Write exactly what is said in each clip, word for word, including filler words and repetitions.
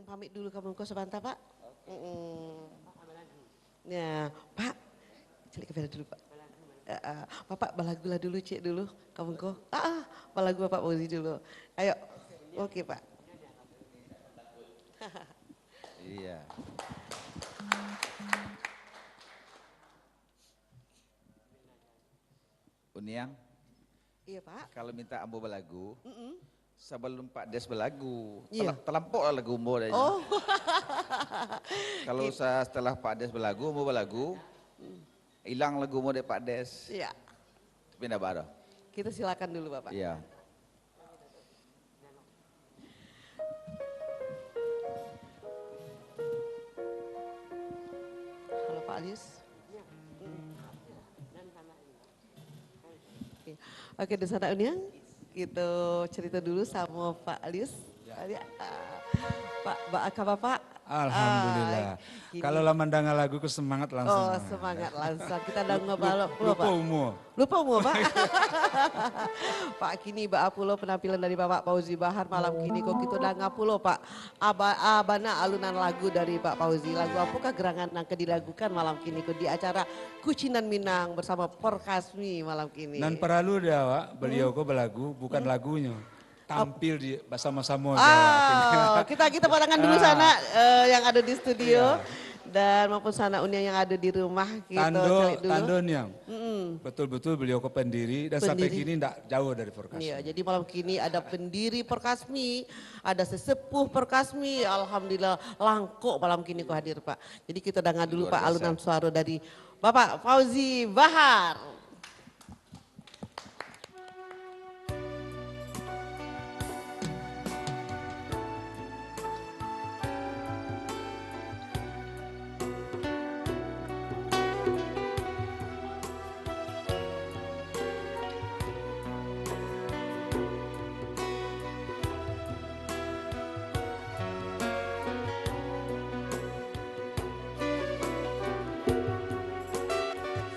Pamit dulu ka mangko sabanta, Pak. Mm-mm. Ya, Pak. Cari kamera dulu, Pak. Eh, eh, Bapak balagulah dulu, cek dulu ka mangko. Ah, ah, balagu Bapak Fauzi dulu. Ayo. Oke, Pak. Iya. Uniang, Iya, Pak. Kalau minta ambo balagu, Mm-mm. Sabalum Pak Des balagu, Iya. tala-, talampok lah lagu ambo dek inyo. Oh. Kalau Kit- sa-, setelah Pak Des balagu, ambo balagu, Mm. ilang lagu ambo dek Pak Des. Iya. Tapi ndak baa doh. Kita silakan dulu, Bapak. Iya. Halo, Pak Alius. Oke. Oke, di sana Uniang, kita cerita dulu sama Pak Alius. Ya. Pak Alius, ah, Pak, ba-, kabar, Pak? Alhamdulillah. Ah, kini Kalau lah mandanga lagu ko semangat langsung. Oh, semangat langsung. Kita danga Lup-, balok pulo, lupa Pak. umur. Lupa umur, Pak. Pak, kini baa pulo penampilan dari Bapak Fauzi Bahar malam kini ko, kita danga pulo, Pak. Aba-, ah, bana alunan lagu dari Pak Fauzi. Lagu apokah gerangan nan ka dilagukan malam kini ko di acara Kucinan Minang bersama Porkasmi malam kini? Nan paralu di awak, beliau Hmm. ko balagu, bukan Hmm. lagunyo. Tampil di, basamo-samo di awak kini. Ah, kita, kita pandangkan dulu Ah. sanak, eh, yang ada di studio Iya. dan maupun sanak Uniang yang ada di rumah. Kita Tando, cari dulu. tando Niang. Mm-mm. Betul-betul beliau ko pendiri dan sampai Pendiri. kini ndak jauh dari Porkasmi. Iya, jadi malam kini ada pendiri Porkasmi, ada sesepuh Porkasmi. Alhamdulillah, langkok malam kini ko hadir, Pak. Jadi kita dengar dulu, Luar Pak, biasa. alunan suara dari Bapak Fauzi Bahar.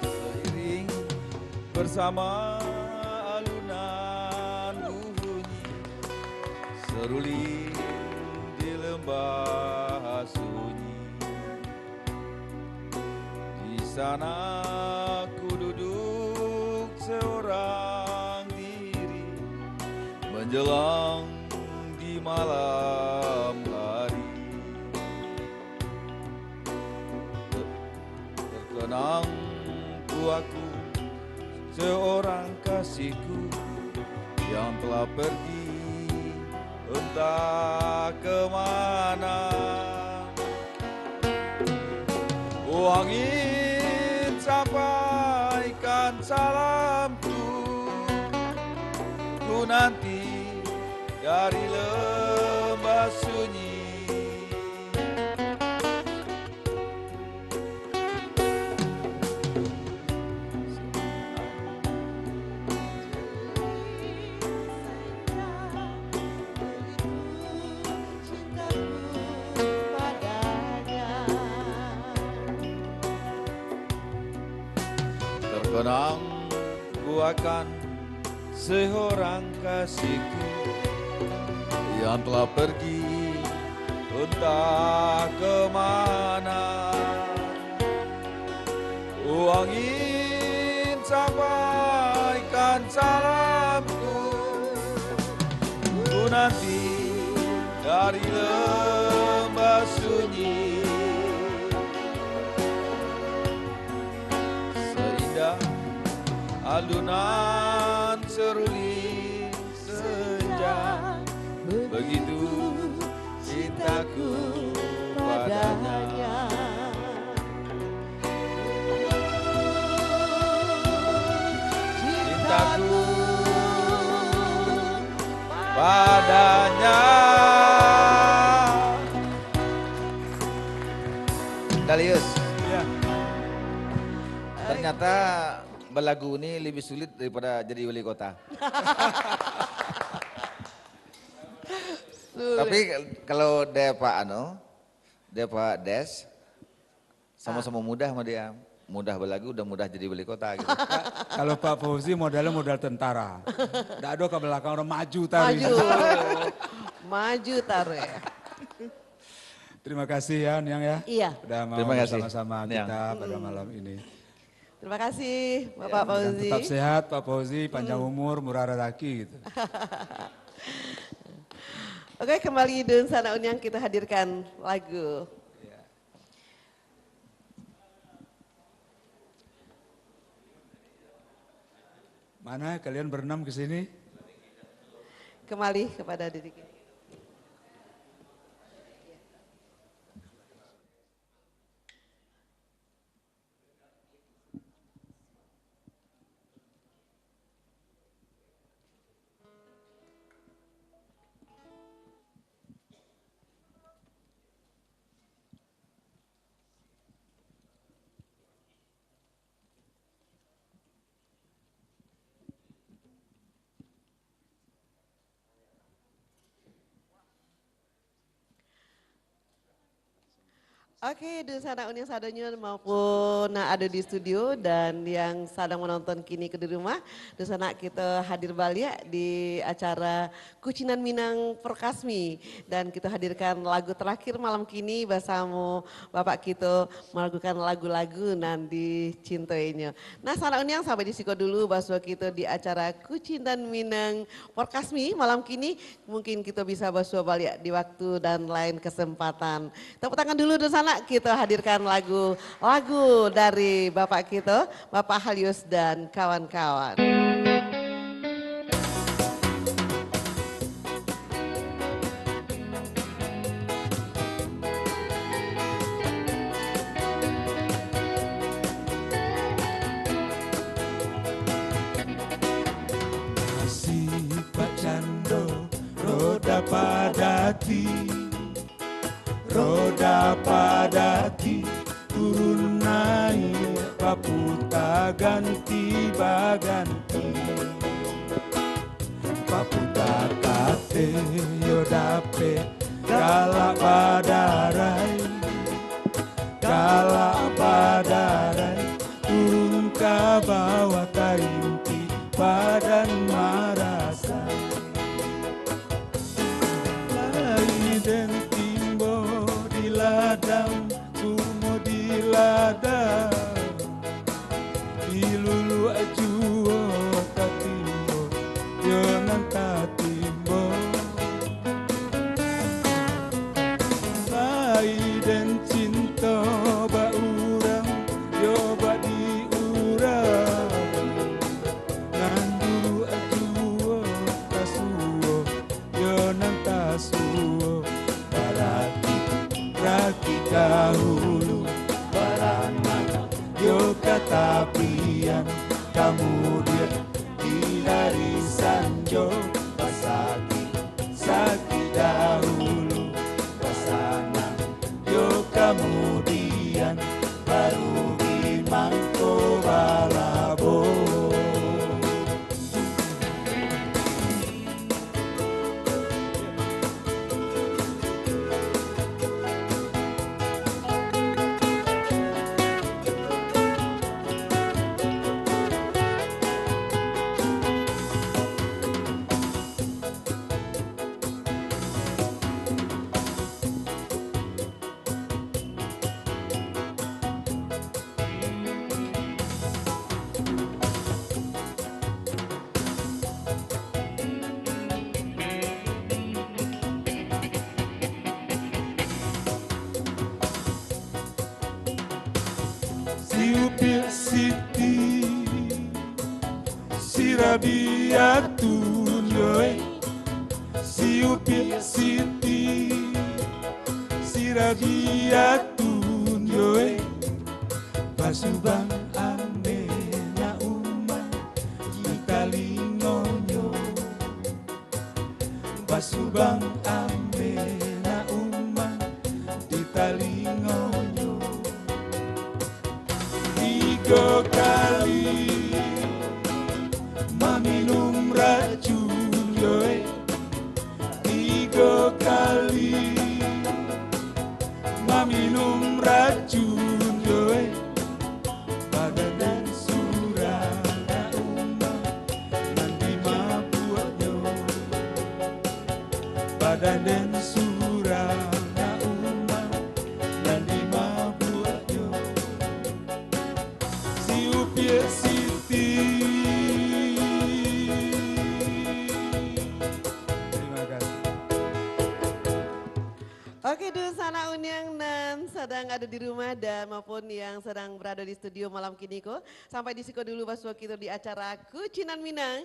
Seiring bersama alunan bunyi, seruling di lembah sunyi. Di sana ku duduk seorang diri, menjelang di malam hari. Terkenang ku aku seorang kasihku yang telah pergi entah ke mana. Oh angin, sampaikan salamku, ku nanti dari lembah sunyi. Terkenang ku akan seorang kasihku yang telah pergi entah ke mana. Oh angin, sampaikan salamku, ku nanti dari lembah sunyi. Seindah alunan seruling senja, begitu cintaku padanya. Cintaku padanya. Dalius. Ya. Ternyata balagu ni lebih sulit daripada jadi wali kota. Sulit. Tapi kalau dek Pak anu, dek Pak Des, sama-sama Ah. mudah sama dia. Mudah balagu, udah mudah jadi wali kota gitu. Ka-, kalau Pak Fauzi modalnya modal tentara. Ndak ada ke belakang orang maju taruh. Maju. Maju taruh. Terima kasih ya, Niang ya. Iya. Sudah mau Terima kasih, bersama-sama Niang. kita pada malam ini. Terima kasih, Bapak Ya, mudah-mudahan Fauzi. tetap sehat, Pak Fauzi, panjang umur, murah rezeki gitu. Oke, kembali dunsanak Uniang, kita hadirkan lagu. Ya. Mana kalian berenam ke sini? Kembali kepada diri kita. Oke, dunsanak Uniang sadonyo maupun nan ado di studio dan yang sadang manonton kini ko di rumah, dunsanak, kito hadir baliak di acara Kucinan Minang Porkasmi, dan kito hadirkan lagu terakhir malam kini basamo Bapak kito melakukan lagu-lagu nan dicintoinyo. Nah, sanak Uniang, sampai di siko dulu basuo kito di acara Kucinan Minang Porkasmi malam kini. Mungkin kito bisa basuo baliak di waktu dan lain kesempatan. Tepuk tangan dulu, dunsanak, kito hadirkan lagu, lagu dari Bapak kito, Bapak Halius dan kawan-kawan. Nasib bak cando roda padati, roda padati, turun naiak, baputa ganti baganti. Baputa kateh yo dapek, galak badarai, galak badarai, turun ka bawah tainti, badan marasai. Lai den timbo di ladang, kumo di ladang. Di luluak juo tatimbo, yo nan tatimbo. Lai den cinto bak urang, yo bak di urang. Nan duduak juo tasuo, yo nan tasuo, baraki, raki dahulu, baranak, yo katapian, kamudian, di hari sanjo, basakik, sakik dahulu, basanang, yo kamudian, baru bi mangko balabo. Si Upik Siti, si Rabiatun yo, eh. Si Upik Siti, si Rabiatun yo, eh. Basubang ameh nak umah di talingonyo. Basubang ameh nak umah di talingonyo. Tigo kali maminum racun yo, eh. Tigo kali maminum racun yo, eh. Badan den surang nak umah, nan dimabuaknyo. Badan den surang nak umah, Ada di rumah dan maupun yang sedang berada di studio malam kini ko. Sampai di siko dulu basuo kito di acara Kucinan Minang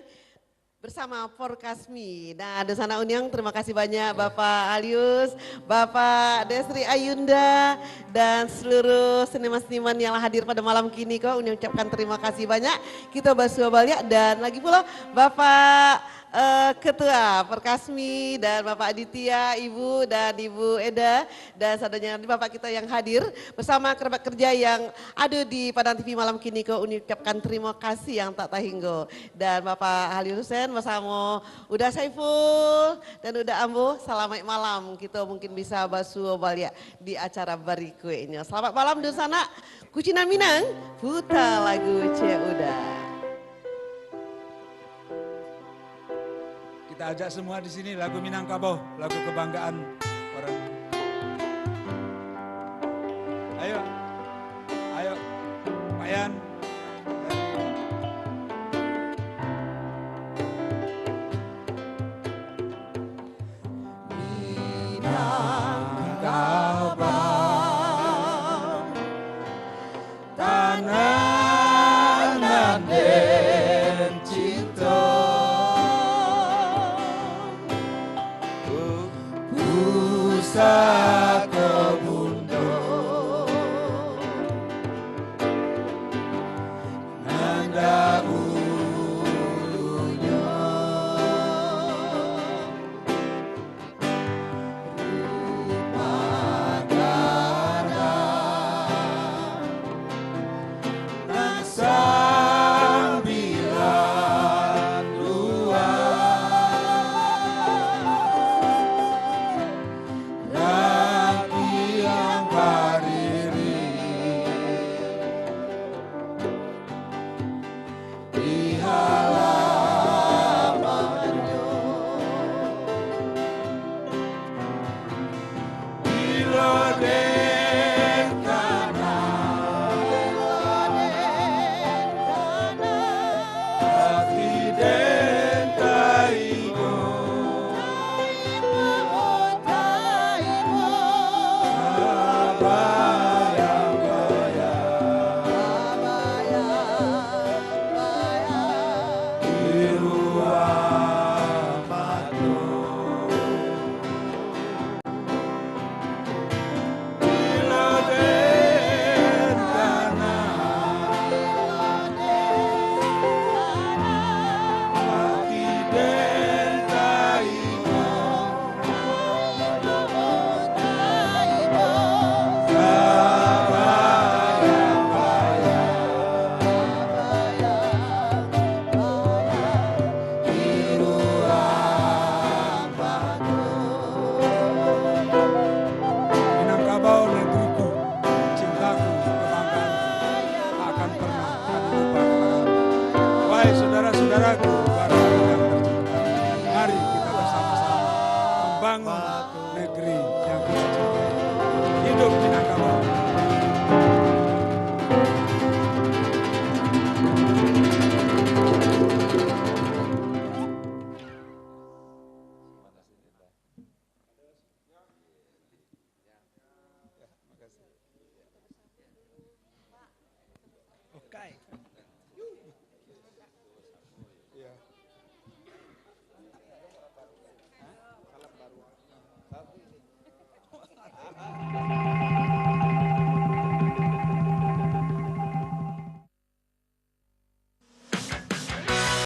bersama Porkasmi. Nah, Dunsanak Uniang, terima kasih banyak Bapak Alius, Bapak Desri Ayunda, dan seluruh seniman-seniman yang lah hadir pada malam kini ko. Uniang ucapkan terima kasih banyak. Kito basuo baliak dan lagi pulo Bapak eh, Ketua Porkasmi dan Bapak Aditya, Ibu dan Ibu Eda, dan sadonyo Bapak kita yang hadir bersama kerabat kerja yang ada di Padang T V malam kini ko, Uni ucapkan terima kasih yang tak tahinggo. Dan Bapak Halil Hussein bersama Uda Saiful dan Uda Ambo, selamat malam. Kita mungkin bisa basuo baliak di acara berikutnya. Selamat malam, Dunsanak. Kucinan Minang, puta lagu Cek Uda. Kita ajak semua di sini lagu Minangkabau, lagu kebanggaan orang. Ayo, ayo, Pak Yan. Minangkabau. Tanah nan den cinto, pusako bundo, nan dahulunyo. Rupa gadang nan sambilan dua, rantiang bariri. Di halamannyo. Bilo den kana, ati den tai. Minangkabau negeriku, cintaku, kebanggaanku, tak akan pernah kami lupakan. Wahai saudara-saudaraku, bangsa yang tercinta, mari kita bersama-sama membangun negeri yang kita cintai. Hidup Minangkabau.